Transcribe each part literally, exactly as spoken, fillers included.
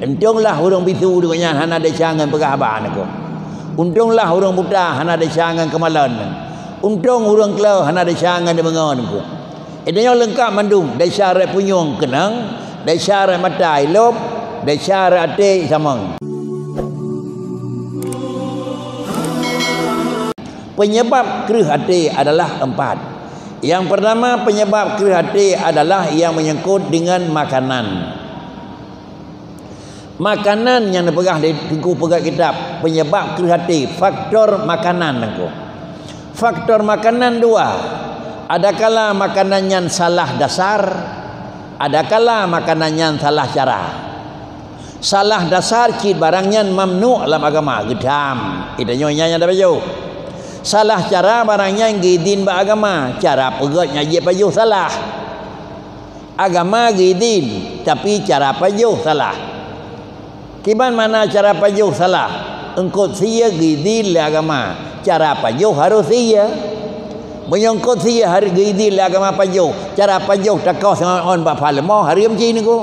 Untông lah ureuëng bisu deungon nyan hana desya ngon peugah haba niko. Untông lah ureuëng buta hana desya ngon keumalon. Untông ureuëng klo hana desya ngon deungoe niko. Itu nyoe leungkap mandum, desya rot punyueng keunong, desya rot mata ilop, desya rot até isamong. Penyebab kreueh até adalah empat. Yang pertama, penyebab kreueh até adalah yang menyangkut dengan makanan. Makanan nyang neupeugah lé Teungku peugah kitab, penyebab kreueh até, faktor makanan niko. Faktor makanan dua, adakala makanan nyan salah dasar, adakala makanan nyan salah cara. Salah dasar cit barang nyan mamnu lam agama, geudam. Itu nyoe nyang ada pajoh. Salah cara barang nyan geuidin bak agama, cara peugét nyang jeuet pajoh salah. Agama geuidin, tapi cara pajoh salah. Kiban mana cara pajoh salah? Eungkot sie geuidin lé agama, cara pajoh harôh sie. Meunyoe eungkot sie harôh geuidin lé agama pajoh, cara pajoh takoh seungon bak pah leumo hareuem cit niko.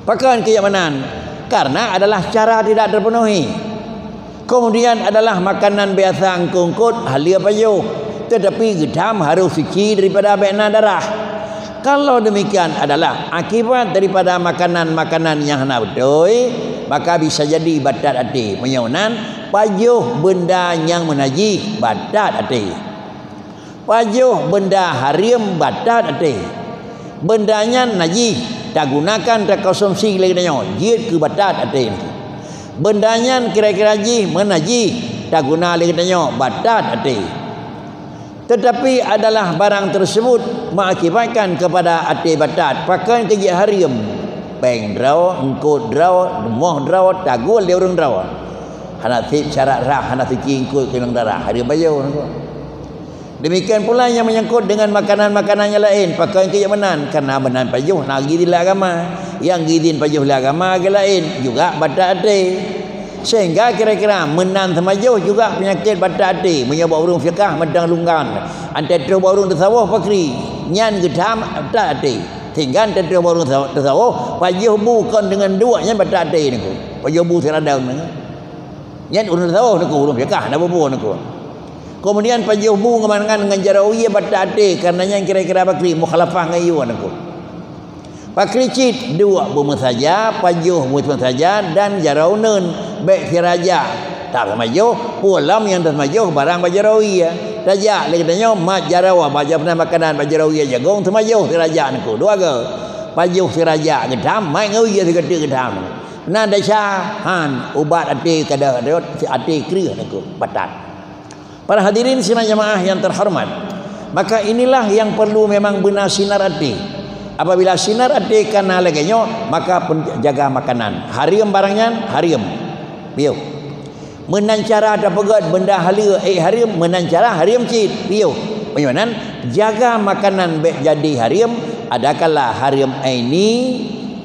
Pakon keu nyang meunan? Karena adalah cara tidak terpenuhi. Kemudian adalah makanan biasa eungkot-eungkot haleue pajoh, tetapi geudam harôh suci daripada bék na darah. Kalau demikian adalah akibat daripada makanan-makanan nyang hana beutôi, maka bisa jadi batat até. Meunyoe nan, pajoh beunda nyang meunajih batat até. Pajoh beunda hareuem batat até. Beunda nyan najih, tagunakan takonsumsi lé geutanyoe, jeuet keu batat até. Beunda nyan kira-kira jih meunajih, taguna lé geutanyoe, batat até. Tetapi adalah barang tersebut mengakibatkan kepada até batat, pakon keu jeuet hareuem. Péng droe, eungkot droe, rumoh droe, taguen lé ureuëng droe. Hana sép syarat rhah, hana suci eungkot keunong darah, hareuem pajoh niko. Demikian pula yang menyangkut dengan makanan-makanan yang lain, pakon keu nyang meunan, karena meunan pajoh na geuidin lé agama. Nyang geuidin pajoh lé agama geu laén juga batat até. Sehingga kira-kira meunan teumajoh juga penyakit batat até. Meunyoe bak ureuëng fiqah mantong lunggan, antai troh bak ureuëng teusawoh pakri, nyan geudam batat até. Sehingga antai troh bak ureuëng teusawoh, pajoh bu kon deungon duek nyan batat até niko. Pajoh bu siradong niko. Nyan ureuëng teusawoh niko, ureuëng fiqah na bubu niko. Kemudian pajoh bu ngon mangan ngon jaroe wie batat até, karena nyan kira-kira pakri mukhalafah ngon yue niko. Pakri cit duek bu meusaja, pajoh bu meusaja dan jaroe uneuen bék sirajak. Teumajoh, peue lom nyang teumajoh barang bak jaroe wie. Tajak lé geutanyoe mat jaroe bak jaroe makanan bak jaroe wie jagong teumajoh sirajak niko. Dua go. Pajoh sirajak geudam, mat ngon wie sigoteuk geudam. Na desya han ubat até kada rot, até kreueh niko batat. Para hadirin sidang jamaah yang terhormat, maka inilah yang perlu memang beuna sinar até. Apabila sinar até kana lagée nyoe, maka pen-, jaga makanan. Hareuem barang nyan, hareuem. Piôh. Meunan cara tapeugét beunda haleue ék hareuem, meunan cara hareuem cit. Piôh. Meunyoe nan, jaga makanan bék jadi hareuem, adakala hareuem aini,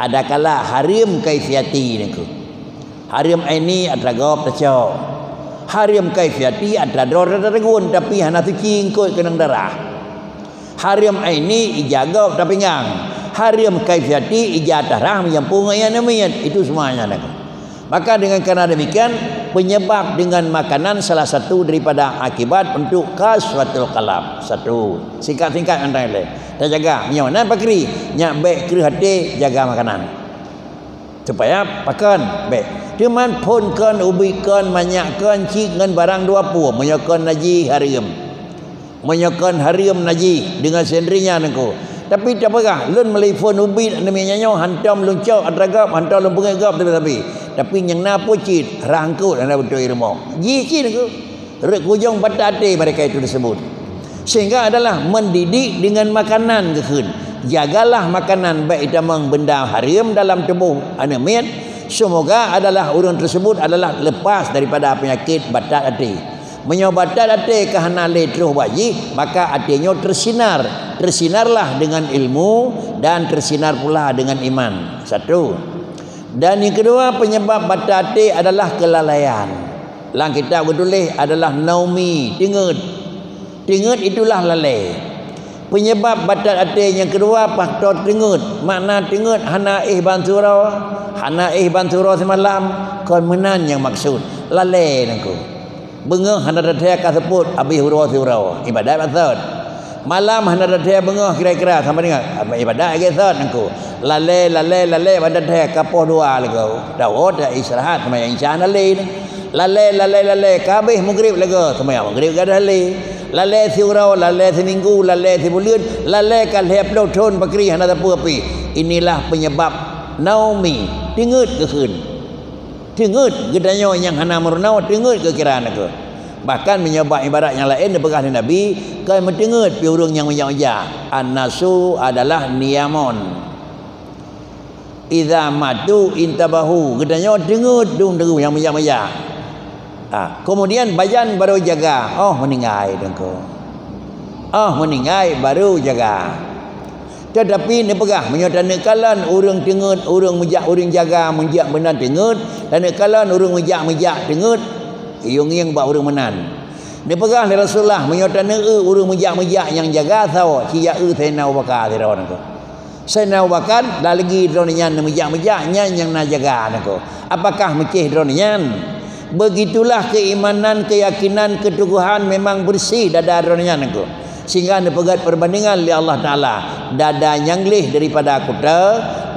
adakala hareuem kaifiati niko. Hareuem aini atra gob tacok. Hareuem kaifiati atra droe tatagun, tapi hana suci eungkot keunong darah. Hareuem aini ija gob tapinggang. Hareuem kaifiati ija tarah meujampu ngon ié namiet. Itu semuanya niko. Maka dengan karena demikian, penyebab dengan makanan salah satu daripada akibat untuk kaswatul qalb. Satu. Singkat-singkat antara lain. Tajaga. Nyoe nan pakri. Nyak bék kreueh até jaga makanan. Supaya pakon bék. Teuma phon kon, ubit kon, manyak kon, cit ngon barang dua pue. Meunyoe kon najih hareuem. Meunyoe kon hareuem najih deungon sendirinya niko. Tapi tapeugah, lôn meuli phon ubit namiet nyan nyoe hantom lôn cok atra gob, hantom lôn peungét gob tapi-tapi. Tapi nyang na pue cit, rhah eungkot hana beutôi rumoh. Jih cit niko. Rot kujong batat até mereka itu tersebut. Sehingga adalah mendidik dengan makanan geukheun. Jagalah makanan bék itamong beunda hareuem dalam tuboh aneuk miet. Semoga adalah ureuëng tersebut adalah lepas daripada penyakit batat até. Meunyoe batat até ka hana lé troh bak jih, maka até nyoe tersinar. Tersinarlah dengan ilmu dan tersinar pula dengan iman. Satu. Dan yang kedua, penyebab batat até adalah kelalaian. Lam kitab geutuléh adalah naumi, teungeut. Teungeut itulah lalée. Penyebab batat até nyang keudua, faktor teungeut. Makna teungeut hana éh ban siuroe, hana éh ban siuroe simalam, kon meunan nyang maksud. Lalée nangku. Beungoh hana teuthée ka seupôt, abéh uroe siuroe, ibadat ban sot. Malam hana teuthée beungoh kira-kira sama dengan ibadat lagée sot nangku. Lalée, lalée, lalée ban teuthée ka poh dua lagoe. Dawa ta istirahat seumayang Isya hana lé. Lalée, lalée, lalée ka abéh Maghrib lagoe, seumayang Maghrib gadôh lé. Lalée siuroe, lalée siminggu, lalée sibuleuen, lalée ka lhée ploh thon pakri hana sapeue pih. Inilah penyebab naumi, teungeut geukheun. Teungeut geutanyoe nyang hana meurunoe, teungeut geukira nangku. Bahkan meunyoe bak ibarat nyang laén neupeugah lé Nabi, kon meuteungeut pih ureuëng nyang meujak-meujak. An-nasu adalah niyamun. Idza matu intabahu, geutanyoe teungeut dum teungeut nyang meujak-meujak. Ah, kemudian bajan baru jaga, oh meuninggai teungku. Oh meuninggai baru jaga. Tetapi neupeugah meunyoe taneuk kalon ureuëng teungeut, ureuëng meujak, ureuëng jaga meujak meunan teungeut, taneuk kalon ureuëng meujak-meujak teungeut, yue ngieng bak ureuëng meunan. Neupeugah lé Rasulullah meunyoe taneuk eu ureuëng meujak-meujak nyang jaga sawoe, ci jak eu Saidina Abu Bakar sidroe nangku. Saidina Abu Bakar, dah lagi droeneuh nyan neumeujak-meujak, nyan nyang na jaga nangku. Apakah meucéh droeneuh nyan? Begitulah keimanan, keyakinan, keteguhan memang bersih dada droeneuh nyan nangku. Sehingga neupeugét perbandingan lé Allah Taala, dada nyang gleh daripada kuta,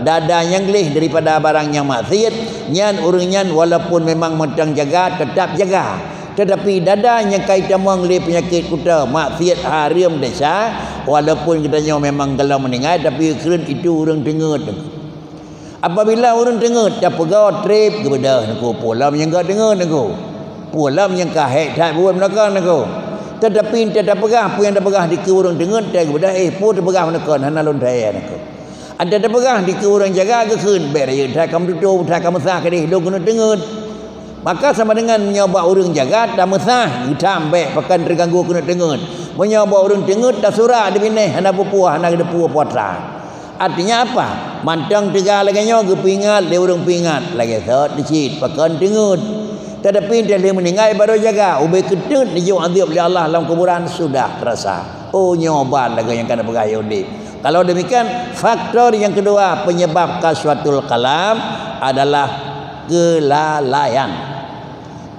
dada nyang gleh daripada barang nyang maksiat, nyan ureuëng nyan walaupun memang mantong jaga, tetap jaga. Tetapi dada nyang ka itamong lé peunyakét kuta, maksiat, hareuem, desya, walaupun geutanyoe memang gohlom meuninggai, tapi kheun itu ureuëng teungeut. Apabila ureuëng teungeut, tapeugah treb geubeudôh nangku, peue lom nyang ka teungeut nangku. Peue lom nyang ka hék that buet meunakon nangku. Tetapi teupeugah peue nyang tapeugah dikeue ureuëng teungeut, teuh geubeudôh, eh, peue teupeugah meunakon, hana lôn thèe nangku. Ada teupeugah dikeue ureuëng jaga geukheun, bék rayeuk that ka meututoe, that ka meusah keudeh, lôn keuneuk teungeut. Maka sama dengan meunyoe bak ureuëng jaga tameusah, geutam bék pakon teuganggu keuneuk teungeut. Meunyoe bak ureuëng teungeut tasurak dibinéh hana peue-peue, hana geuteupeue puasa. Artinya apa? Mantong teuga lagée nyoe geupeuingat lé ureuëng peuingat, lagée sot dicit pakon teungeut. Tetapi entah lé meuninggai baru jaga, ubé keuteut neujok azab lé Allah lam kuburan sudah terasa. Oh nyoe ban lagée nyang kana peugah Yahudi. Kalau demikian, faktor yang kedua penyebab kaswatul qalb adalah kelalaian.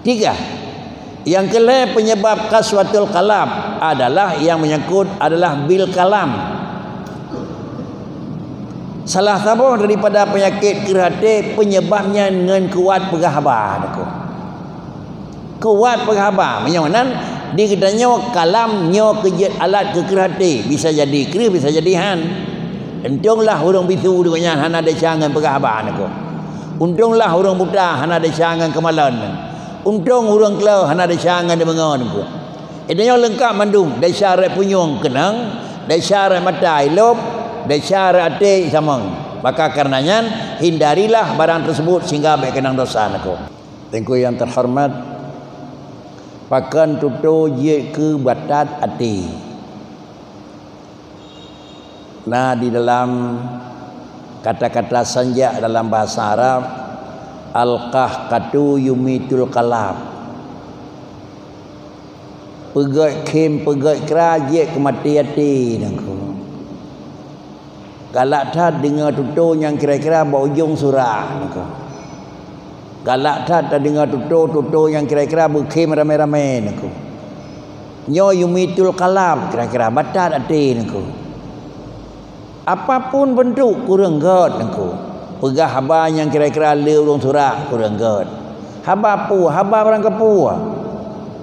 Tiga, yang kelhée penyebab kaswatul qalb adalah yang menyangkut adalah bil kalam. Salah saboh daripada peunyakét kreueh até penyebabnya ngon kuat peugah haba. Kuat peugah haba. Meunyoe nan, di geutanyoe kalam nyoe keu jeuet alat keu kreueh até, bisa jadi kreueh, bisa jadi han. Untunglah ureuëng bisu deungon nyan hana desya ngon peugah haba nangku. Untunglah ureuëng buta hana desya ngon keumalon. Untông ureuëng klo hana desya ngon deungon nangku. Geutanyoe leungkap mandum, desya rot punyueng keunong, desya rot mata ilop, desya rot até isamong. Maka kareuna nyan, hindarilah barang tersebut sehingga bék keunong dosa nangku. Teungku yang terhormat, pakon tutoe jeuet keu batat até. Na di dalam kata-kata sanjak dalam bahasa Arab, al-qahqatu yumitul qalb. Peugét khém, peugét kra jeuet keu maté até nangku. Galak that deungoe tutoe nyang kira-kira bak ujong surat nangku. Galak that tadeungoe tutoe-tutoe nyang kira-kira beukhém ramé-ramé nangku. Nyoe yumitul qalb, kira-kira batat até nangku. Apapun beuntuk kureueng gét nangku. Peugah haba nyang kira-kira le ureuëng surat kureueng gét. Haba peue, haba barang kapeue.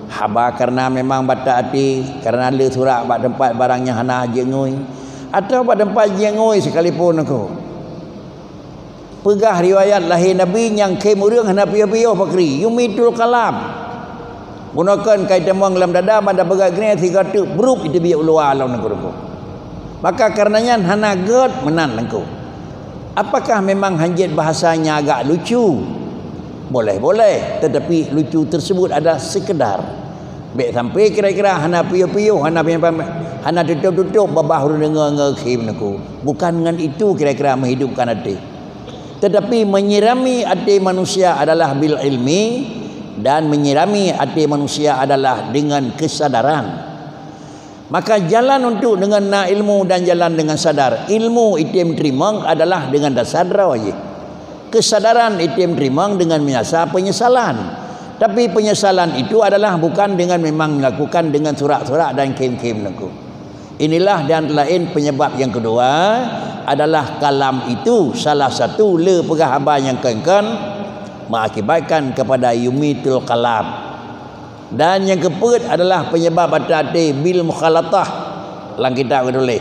Haba kareuna memang batat até, kareuna le surat bak teumpat barang nyang hana jeuet ngui, atawa bak teumpat jeuet ngui sekalipun nangku. Peugah riwayat lahé Nabi nyang khém ureuëng hana piôh-piôh pakri, yumitul qalb. Bunoe kon kai tamong lam dada mada peugah geuneuk sigoe teuk bruk iteubiet u luwa lom nanggroe. Maka kareuna nyan hana gét meunan nangku. Apakah memang hanjeuet bahasanya agak lucu? Boleh-boleh, tetapi lucu tersebut adalah sekedar. Bék sampai kira-kira hana piôh-piôh, hana piôh, hana tutup-tutup babah ureuëng deungoe ngon khém nangku. Bukan ngon itu kira-kira menghidupkan até. Tetapi menyirami até manusia adalah bil ilmi, dan menyirami até manusia adalah dengan kesadaran. Maka jalan untuk dengan na ilmu dan jalan dengan sadar. Ilmu item teurimong adalah dengan dasar droe jih. Kesadaran item teurimong dengan menyasar penyesalan. Tapi penyesalan itu adalah bukan dengan memang melakukan dengan surak-surak dan khém-khém nangku. Inilah dan lain penyebab yang kedua adalah kalam itu salah satu le peugah haba nyang kon-kon mengakibatkan kepada yumitul kalam. Dan nyang keupeuet adalah penyebab batat até bil mukhalatah. Lam kitab geutuléh,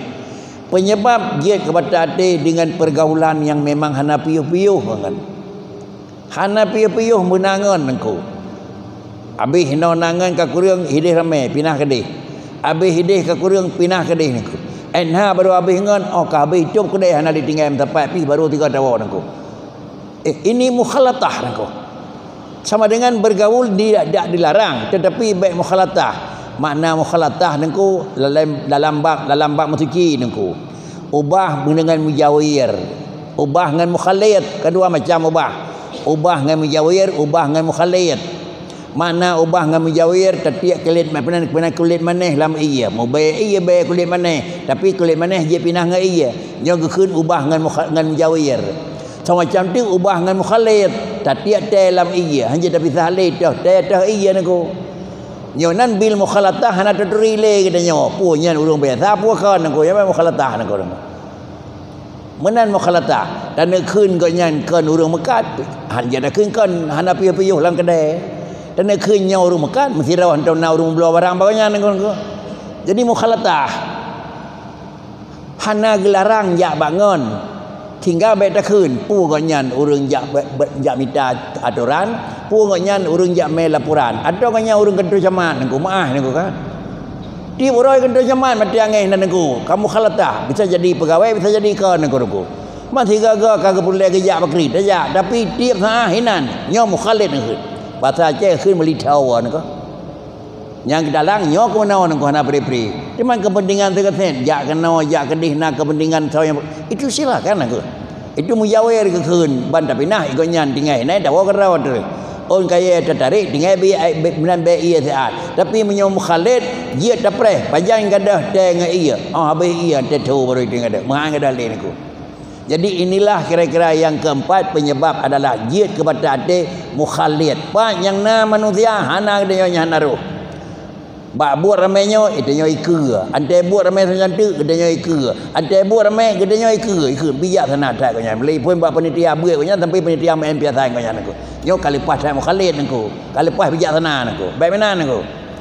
penyebab jeuet keu batat até dengan pergaulan nyang memang hana piôh-piôh ngon. Hana piôh-piôh meunangon nangku. Abéh inoe nangon ka kureueng, hideh ramé, pinah keudeh. Abéh hideh ka kureueng, pinah keudeh nangku. Enha baru abéh ngon, oh ka abéh cop keudeh hana ditinggai meusapat pih baru tiga tawoe nangku. Eh, ini mukhalatah nangku. Sama dengan bergaul di, tidak dilarang, tetapi baik mukhalatah. Makna mukhalatah nangku dalam, dalam bab, dalam bab musiki nangku. Ubah dengan mujawir, ubah ngon mukhalid, kedua macam ubah. Ubah ngon mujawir, ubah ngon mukhalid. Makna ubah ngon mujawir, tatiek kulét ma-, peunan, peunan kulét manéh lam ie. Mubée ie bée kulét manéh, tapi kulét manéh jipinah ngon ie. Nyoe geukheun ubah ngon mukha-, ngon mujawir. Samacam teuk ubah ngon mukhalid, tatiek tée lam ie, hanjeuet tapisah lé toh tée toh ie nangku. Nyoe nan bil mukhalatah hana taturi lé geutanyoe. Peue nyan ureuëng biasa, peue kon nangku, nyan mukhalatah nangku. Meunan mukhalatah, taneukheun gobnyan kon ureuëng meukat, han jak takheun kon hana piôh-piôh lam keudè. Taneukheun nyoe ureuëng meukat, meusidroe hantom na ureuëng meubloe barang bak gobnyan nangku. Jadi mukhalatah. Hana geularang jak bak ngon. Tinggai bék takheun, peue gobnyan ureuëng jak be-, be-, jak mita atoran, peue gobnyan ureuëng jak mé laporan, atawa gobnyan ureuëng keuneuk camat nangku, meuáh nangku kan. Tieb uroe keuneuk camat maté angén nan nangku, ka mukhalatah, bisa jadi peugawée, bisa jadi kon nangku-nangku. Man sigaga ka geupeureulée geujak bakri, tajak, tapi tieb saát hinan, nyoe mukhalid nangku. Basa Aceh kheun meulithawa nangku. Nyang geudalang nyoe keunoe nangku hana pri-pri. Teuma keupeuntengan teukeusét, jak keunoe, jak keudeh na keupeuntengan soe nyang, itu silakan nangku. Itu mujawir geukheun ban tapinah, iko nyan tinggai nai tawoe keudroe teuh. Ôn kayée tatarek tinggai bi, bi, meunan bée ie siat. Tapi meunyoe mukhalid, jeuet tapreh, pajan gadôh tée ngon ie. Oh habéh ie teuh baru tinggai gadôh. Meuhan gadôh lé nangku. Jadi inilah kira-kira yang keempat penyebab adalah jeuet keu batat até mukhalid. Pat nyang na manusia hana geutanyoe nyang hana roh. Bak buet ramé nyoe, geutanyoe ikeue. Antée buet ramé sajan teuk, geutanyoe ikeue. Antée buet ramé, geutanyoe ikeue. Ikeue bijaksana that gobnyan. Lé phon bak panitia buet gobnyan sampai panitia meu'en piasan gobnyan nangku. Nyoe ka leupah that mukhalid nangku. Ka leupah bijaksana nangku. Bék meunan nangku.